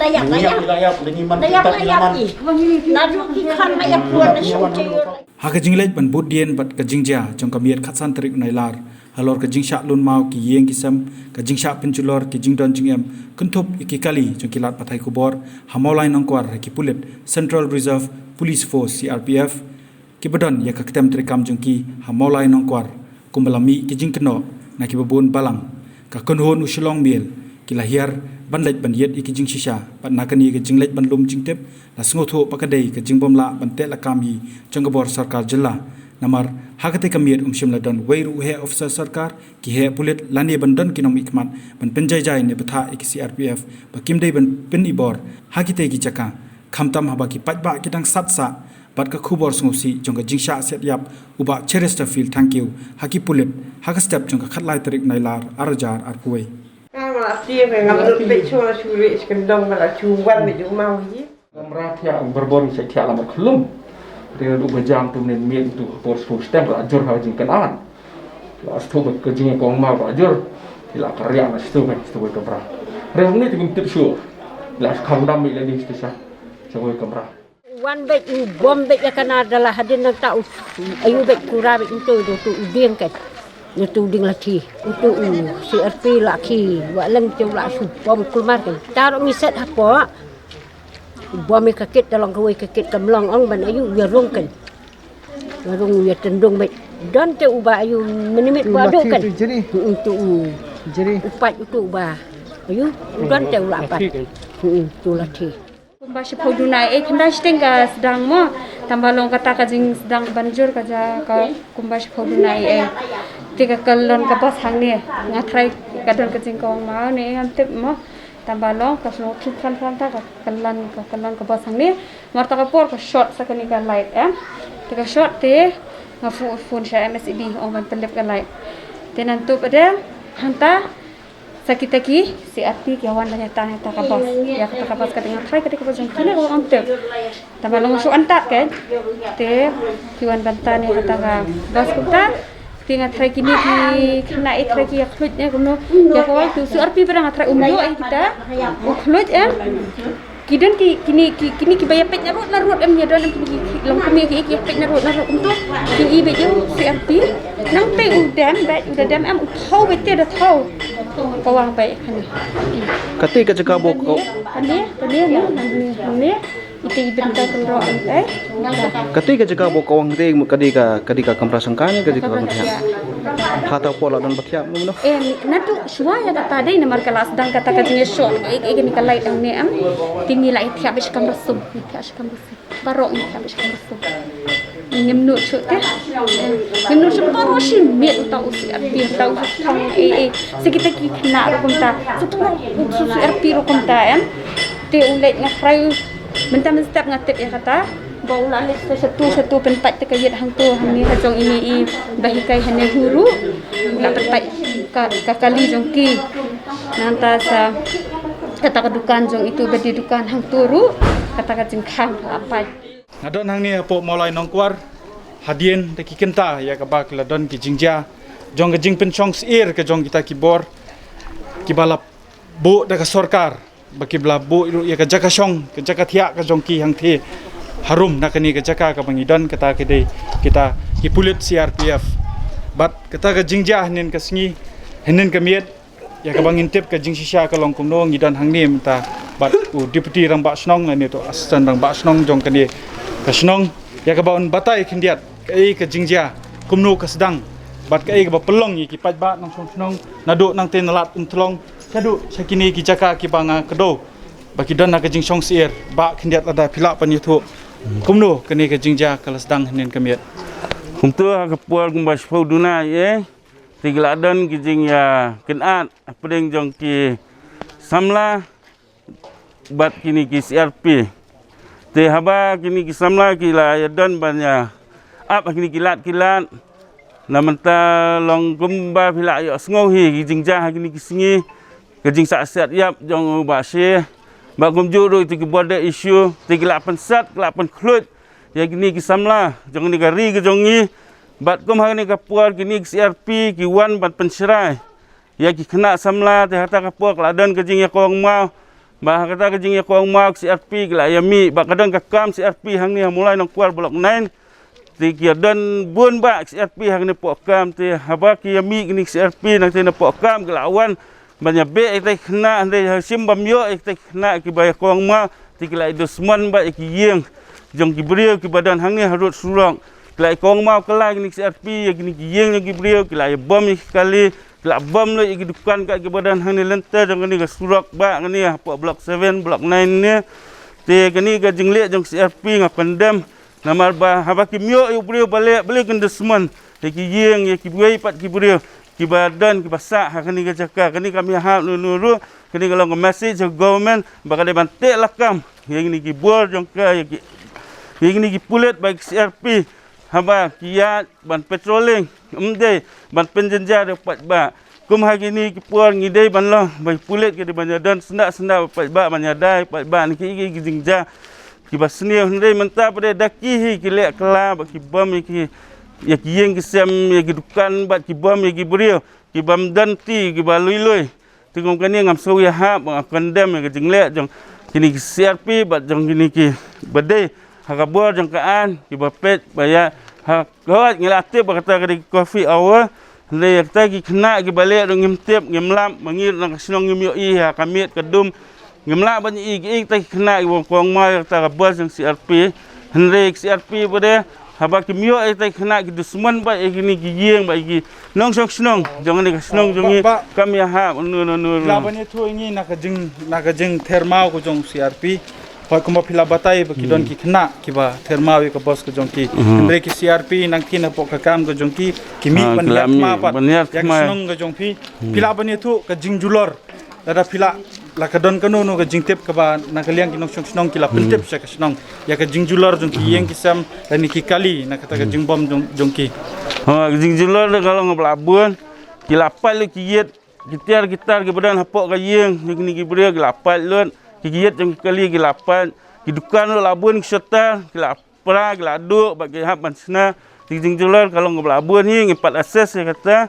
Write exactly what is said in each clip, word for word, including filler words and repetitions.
Ha ka jingleit ban bud dien bad ka jingjia jong ka miet khatsan tarik u Nailar, halor ka jingshah lun maw ki ïing ki sem, ka jingshah pynjulor ki jingdon jingem, kynthup ïa ki kali jong ki lad pathai khubor ha Mawlai Nongkwar ha ki pulit Central Reserve Police Force, C R P F, kiba don ïa ka ktem treikam jong ki ha Mawlai Nongkwar, kumba la mih ki jingkynnoh na kiba bun balang. Ka kynhun u Shillong Mail ki la hiar ban leit ban ïit ïa ki jingshisha, bad na kane ka jingleit ban lum jingtip, la sngewthuh ba ka dei ka jingbymlah ban teh lakam hi jong ka bor sorkar jylla. Namar ha katei ka miet um shym la don wei ruh u heh officer sorkar, ki heh pulit lane ban don ki nongmihkhmat ban pynjaijai ne bthah ïa ki C R P F ba kim dei ban pyn-i bor ha kitei ki jaka, khamtam haba ki paidbah ki dang sat sah bad ka khubor sngewsih jong ka jingshah siat ïap u Bah Cheristerfield Thangkhiew ha ki pulit ha ka step jong ka khatlai tarik Nailar arhajar arphew wei. Ka la tieng, ngam lut peit shuwa shuh, shu kyndong ka la shu wan ne ju maw hi. Kamra thiah, u Barbon sa thiah lamar khlum. Te u ba jam tu ne miet tu por shu stem la jur ha jingkynat. La shu ba ka jingkong maw la jur. Te la ka riang la shu ba shu ba kamra. Riang ni tu kum tip shu. La khang dam ila ni shu sa. Shu ba kamra. Wan beit u bom beit ïa ka nar da la hadien nangta u ayu beit kura beit nto do tu u dieng ket. Do tu u dieng lathi. Nto u C R P la khi wa leng tu la shu bom kulmar ket. Taro ngi set hapoh. U bom ïa ka kit da long kawei ka kit kam long ong ban ayu ïa rung ket. Ïa rung ïa tendung beit. Don te u ba ayu minimit wa do ket. Nto u. U pat u tu ba. Ayu, u don te u la pat. Tu lathi. Kumba shiphew duna ei, khyndai shiteng ka sdang mo. Tangba long kata ka jingsdang ban jur ka ja ka kumba shiphew duna ei. Te ka kyllon ka bos hangne. Nga tharai ka don ka jingkawang maw ne ei ngam tip mo. Tangba long ka sngewthuh khlem khlem ta ka kyllon ka kyllon ka bos hangne. Mar ta ka por ka short sa kane ka light em. Te ka short te nga pho-, phone sha M S E B ong ban pynlip ka light. Te nangta pat de hangta Sa kita ki C R P ki wan da ïa ta, ïa ta ka bos. Ïa kata ka bos ka dei nga tharai ka dei ka bos jong kine ka wan ong tip. Tangba long shu antat ka. Te ki wan ban tan ïa kata ka bos kumta. Te nga tharai kine ki khynnah, eh, tharai ki ïa khluit ne kumno. Ïa ka wan tu C R P ba nga tharai um ïoh ïa kita. U khluit em. Ki don ki, kine ki, kine kiba ïa peit na rud na rud em, ïa don em kine ki, ki long kumne ki, ki ïa peit na rud na rud kumto. Ki i beit ïa u C R P. Nangta u dem beit, u da dem em, u thaw beit te da thaw. Ka wang beit kane. Kata ka jaka ba ka, kane, kane, kane, kane. Ite i bynta kynroh em, eh. Kata ka jaka ba ka wang te, ka dei ka, ka dei ka kamra sangkai ne, ka dei ka kamra thiah. Hata por la don ba thiah, mo, no? Eh, natu shuwa ïa kata dei namar ka la sdang kata ka jingïashoh, eh, eh, kane ka light hangne em. Te ngi la ïa thiah beit sha kamra sum, ïa thiah sha kamra sum. Baroh ngi thiah beit sha kamra sum. Ngim nud shuh te. Ngim nud shuh baroh shi miet uta u C R P, uta u thong, eh, eh. Sa kita ki khynnah ruh kumta. Sa thong u C R P ruh kumta em. Te u leit nga tharai mynta mynstep nga tip ïa kata. Ba u la leit sa shatu shatu pynpait te ka ïit hangto hangne ha jong ine i bahikai ha Nehru. U la pynpait ka, ka kali jong ki. Nangta sa kata ka dukan jong itu ba dei dukan hangto ruh. Kata ka jingkhang ka la pait. Nga don hangne hapoh Mawlai Nongkwar hadien da ki kynta ïa kaba ki la don ki jingjia jong ka jingpynshong syier ka jong kita ki bor kiba la buh da ka sorkar. Ba ki ba la buh ruh ïa ka jaka shong, ka jaka thiah ka jong ki hangtei harum na kane ka jaka kaba ngi don kata ka dei kita ki pulit C R P F. Bad kata ka jingjia hynnin ka sngi, hynnin ka miet, ïa kaba ngin tip ka jingshisha ka long kumno ngi don hangne mynta. Bad u Deputy Rangbah Shnong lane to Assistant Rangbah Shnong jong kane ka shnong, ïa kaba un batai khyndiat kaei ka jingjia, kumno ka sdang. Bad kaei kaba pynlong ïa ki paidbah nongshong shnong naduh nangtei na Lad Umtlong shaduh sha kine ki jaka kiba nga kdew ba ki don na ka jingshong syier, ba khyndiat lada phi lah ban ïathuh kumno kane ka jingjia ka la sdang hynnin ka miet. Kumta ha ka por kumba shiphew duna ei, te ki la don ki jingïakynad hapdeng jong ki samla bad kine ki C R P. Te haba kine ki samla ki la ïa don ban ïa ap ha kine ki lad ki lad. Na mynta long kumba phi la ïohsngew hi ki jingjia ha kine ki sngi. Ka jingsah siat ïap jong u Bah Shi. Bad kumjuh ruh ïa ki border issue, te ki la pynsat, ki la pynkhluit ïa kine ki samla jong kane ka ri ka jong ngi. Bad kum ha kane ka por kine ki C R P ki wan ban pynshrai ïa ki khynnah samla, te hata ka por ka la don ka jingïakawang maw. Ba ha kata ka jingïakongma ka C R P ki la ïa mih, ba ka don ka kam C R P hangne ha Mawlai Nongkwar Block nine. Te ki ïa don bun ba C R P hangne hapoh kam, te haba ki ïa mih kine ki C R P nangta napoh kam ki la wan ban ïa beh ïa kita ki khynnah, hynrei ha shim bym ïoh ïa kita ki khynnah kiba ïakongma, te ki la ïa dusmon ba ïa ki ïing jong ki briew kiba don hangne harud surok. Ki la ïakongma kylla kine ki C R P ïa kine ki ïing jong ki briew, ki la ïa bom ïa ki kali, ki la bom lut ïa ki dukan kat kiba don hangne lynter jong kane ka surok ba hangne hapoh Block seven, Block nine ne. Te kane ka jingleh jong C R P nga condemn. Namar ba haba kim ïoh ïa u briew ba leh, balei kin dusmon ïa ki ïing, ïa kiwei pat ki briew kiba don, kiba sah ha kane ka jaka. Kane kam ïahap nunu ruh, kane ka long ka message ha government ba ka dei ban teh lakam ïa kine ki bor jong ka, ïa ki, ïa kine ki pulit bad ki C R P. Haba ki ïaid ban patrolling, ym dei ban pynjynjar ïa u paidbah. Kum ha kine ki por ngi dei ban long ba ki pulit ki dei ban ïa don sngewsih sngewsih bad u paidbah, ban ïada ïa u paidbah na ki, ki, ki jingjia kiba sniew. Hynrei mynta pat da ki hi ki leh kylla bad ki bom ïa ki, ïa ki ïing ki sem, ïa ki dukan bad ki bom ïa ki briew kiba ym don ti, kiba lui lui. Te kum kane ngam sngew ïahap, nga condemn ïa ka jingleh jong kine ki C R P bad jong kine kiba dei ha ka bor jong ka aiñ, kiba peit ba ïa ha ka hoi ngi la tip ba kata ka dei ka curfew hour. Hynrei ïa kita ki khynnah kiba leh ruh ngim tip, ngim lap, ma ngi ruh na ka shnong ngim ïohi ha ka miet ka dum. Ngim lah ban ïohi ïa kita ki khynnah kiba ïakongma ïa kata ka bor jong C R P. Hynrei C R P pat de, haba kim ïoh ïa kita ki khynnah ki dusmon bad ïa kine ki ïing bad ïa ki nongshong shnong jong kane ka shnong jong ngi. Ba, ba, kam ïahap nunu nunu. Phi lah ban ïathuh ïa ngi na ka jing, na ka jingther maw ka jong C R P. Hooid, kumba phi la batai ba ki don ki khynnah kiba ther maw ïa ka bor ka jong ki. Hynrei ki C R P nangta napoh ka kam ka jong ki, ki mih ban ïaid thma pat ïa ka shnong ka jong phi. Phi lah ban ïathuh ka jingjulor. Lada phi lah, la ka don kano kano ka jingtip kaba na ka liang ki nongshong shnong ki la pyntip sha ka shnong ïa ka jingjulor jong ki ïing ki sem lane ki kali na kata ka jingbom jong, jong ki. Ha, ka jingjulor da ka long ba la bun, ki la pait lut ki ïit, ki tiar ki tar kiba don hapoh ka ïing jong kine ki briew ki la pait lut, ki ïit jong ki kali ki la pait, ki dukan ruh la bun ki shutter, ki la pra, ki la duh, ba ki hap ban shna. Te ki jingjulor ka long kaba la bun hi, ngim pat assess ïa kata.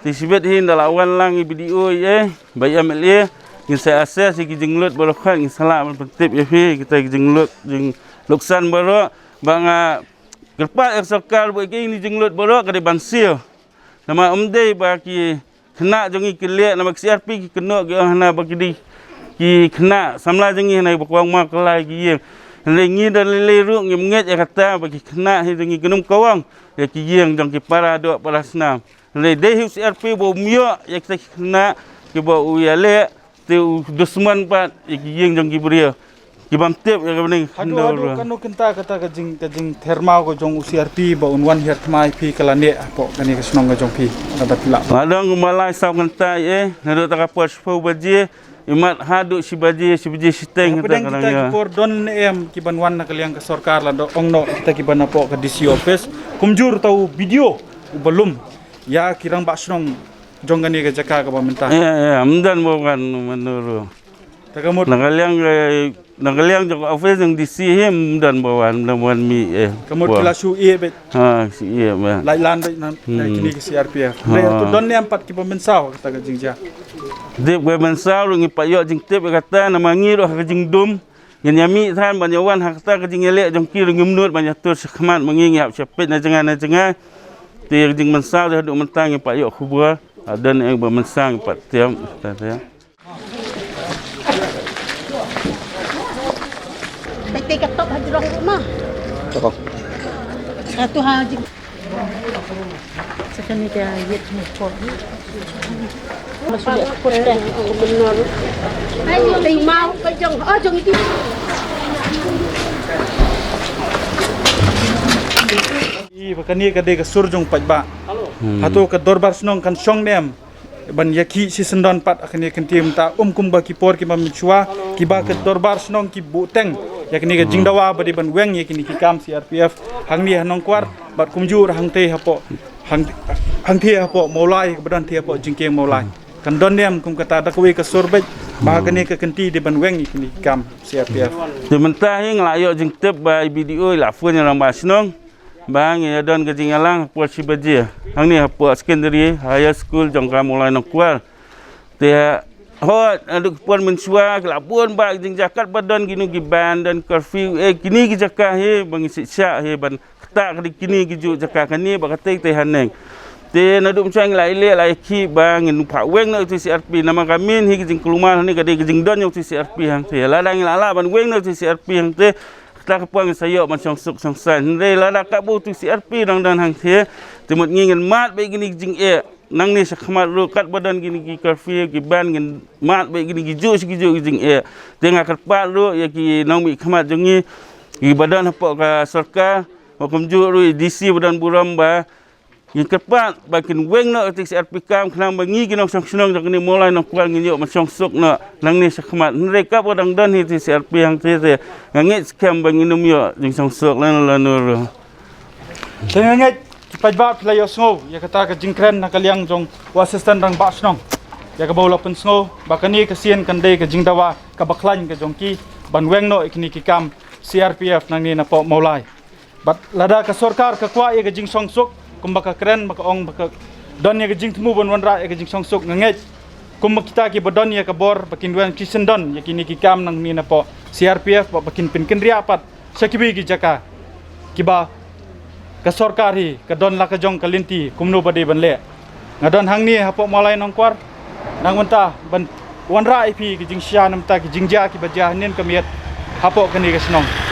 Te shibit hi nda la wan lang i B D O ïa, ba i M L A, ngin sa assess ïa ki jinglut baroh, ngin sa lah ban pyntip ïa phi kita ki jinglut, jingluksan baroh. Ba nga kyrpad ïa ka sorkar ba kine ki jinglut baroh ka dei ban siew. Namar ym dei ba ki khynnah jong ngi ki leh, namar ki C R P ki kynnoh ki ong hana ba ki dei ki khynnah samla jong ngi hana ba ki wan ma kylla ki ïing. Hynrei ngi da lei lei ruh ngim ngeit ïa kata ba ki khynnah hi jong ngi kin ym kawang ïa ki ïing jong ki para doh para snam. Hynrei dei hi u C R P ba um ïoh ïa kita ki khynnah kiba u ïaleh, te u dusmon pat ïa ki ïing jong ki briew. Ki bym tip ïa ka bneng. Haduh, haduh kano kynta kata ka jing, ka jingther maw ka jong u C R P ba un wan hiar thma ïa phi ka la neh hapoh kane ka shnong ka jong phi, lada phi lah. Nga dang kumba lai saw kynta ïa, naduh ta ka por shiphew baje, imat haduh shi baje, shi baje shiteng. Hapdeng kita ki por don ne em ki ban wan na ka liang ka sorkar lada ong noh kita ki ban hapoh ka D C office. Kumjuh ta u B D O u ba lum ïa ki rangbah shnong jong kane ka jaka kaba mynta. Ïa, ïa, ym don ba wan mano ruh. Ta ka mut. Na ka liang, eh, na ka liang jong ka office jong D C hi ym don ba wan, ym don ba wan mih, eh. Ka mut ki la shu ïeh beit. Ha, shu ïeh beit. Lait lan beit na, na kine ki C R P F. Hynrei to don ne em pat kiba mynsaw kata ka jingjia. Tip kiba mynsaw ruh ngim pat ïoh jingtip ïa kata, namar ngi ruh ha ka jingdum. Ngin ïa mih than ban ïa wan ha kata ka jingïaleh jong ki ruh ngim nud ban ïa tur shakhmat, ma ngi ngi hap sha peit na jngai na jngai. Te ïa ka jingmynsaw te haduh mynta ngim pat ïoh khubor. Haduh ne ba mynsaw ngim pat tip. Te, te. Tei tei ka top ha jrong ruh ma. Top. Atu ha jing. Sa kane ka ïit ni ko. Mas udah aku dah. Tei mau ka jong. Oh, jong itu. Ï ba kane ka dei ka sur jong paidbah. Hato ka dorbar shnong kan shong ne em ban ïakhih shisyndon pat ha kane ka kyntien mynta, um kumba ki por kiba mynshuwa kiba ka dorbar shnong ki buhteng ïa kane ka jingdawa ba dei ban weng ïa kine ki kam C R P F hangne ha Nongkwar bad kumjuh hangtei hapoh, hang, hangtei hapoh Mawlai kaba don tei hapoh jingkieng Mawlai. Kan don ne em kum kata da kawei ka sur beit ba ha kane ka kynti dei ban weng ïa kine ki kam C R P F. Te mynta hi nga la ïoh jingtip ba i B D O i la phone ïa rangbah shnong. Ba ngi ïa don ka jingïalang hapoh shi baje hangne hapoh secondary higher school jong ka Mawlai Nongkwar. Te ha Hot, naduh ki por mynshuwa ki la bun bha ki jingjia katba don kino ki ban don curfew, eh, kine ki jaka hi ba ngi shisha hi ban ktah ka dei kine ki juh jaka kane ba katei tei haneng. Te naduh mynshwa ngi la ïaleh la ïakhih ba ngin phah weng noh ïa utu u C R P, namar ka mih hi ka jingkulmar hangne ka dei ka jingdon ïa utu u C R P hangtei. Lada ngi la lah ban weng noh ïa utu u C R P hangtei, kata ka por ngin sa ïoh ban shong suk shong saiñ. Hynrei lada katba utu u C R P u dang don hangtei, te mut ngi ngin mad beit kine ki jingeh. Nangne shakhmat ruh katba don kine ki curfew ki ban ngin mad beit kine ki juh shi ki juh ki jingeh. Te nga kyrpad ruh ïa ki nongmihkhmat jong ngi, kiba don hapoh ka sorkar, ba kumjuh ruh ïa i D C ba don burom ba ngin kyrpad ba kin weng noh ïa utu u C R P kam, khnang ba ngi ki nongshong shnong jong kane Mawlai Nongkwar ngin ïoh ban shong suk noh nangne shakhmat. Hynrei katba dang don hi utu u C R P hangtei te nga ngeit skhem ba ngin ym ïoh jingshong suk lano lano ruh. Te nga ngeit ki paidbah phi la ïohsngew ïa kata ka jingkren na ka liang jong u Assistant Rangbah Shnong, ïa kaba u la pynsngew ba kane ka sien kan dei ka jingdawa kaba khlaiñ ka jong ki ban weng noh ïa kine ki kam C R P F nangne napoh Mawlai. Bad lada ka sorkar ka kwah ïa ka jingshong suk kumba ka kren, ba ka ong ba ka don ïa ka jingthmu ban wanrah ïa ka jingshong suk, nga ngeit kumba kita kiba don ïa ka bor ba kin wan ki sngewdon ïa kine ki kam nangne napoh C R P F, ba, ba kin pynkynriah pat sha kiwei ki jaka kiba ka sorkar hi ka don la ka jong ka lynti kumno ba dei ban leh. Nga don hangne hapoh Mawlai Nongkwar nang mynta ban wanrah ïa phi ki jingshisha namar ki jingjia kiba jia hynnin ka miet hapoh kane ka shnong.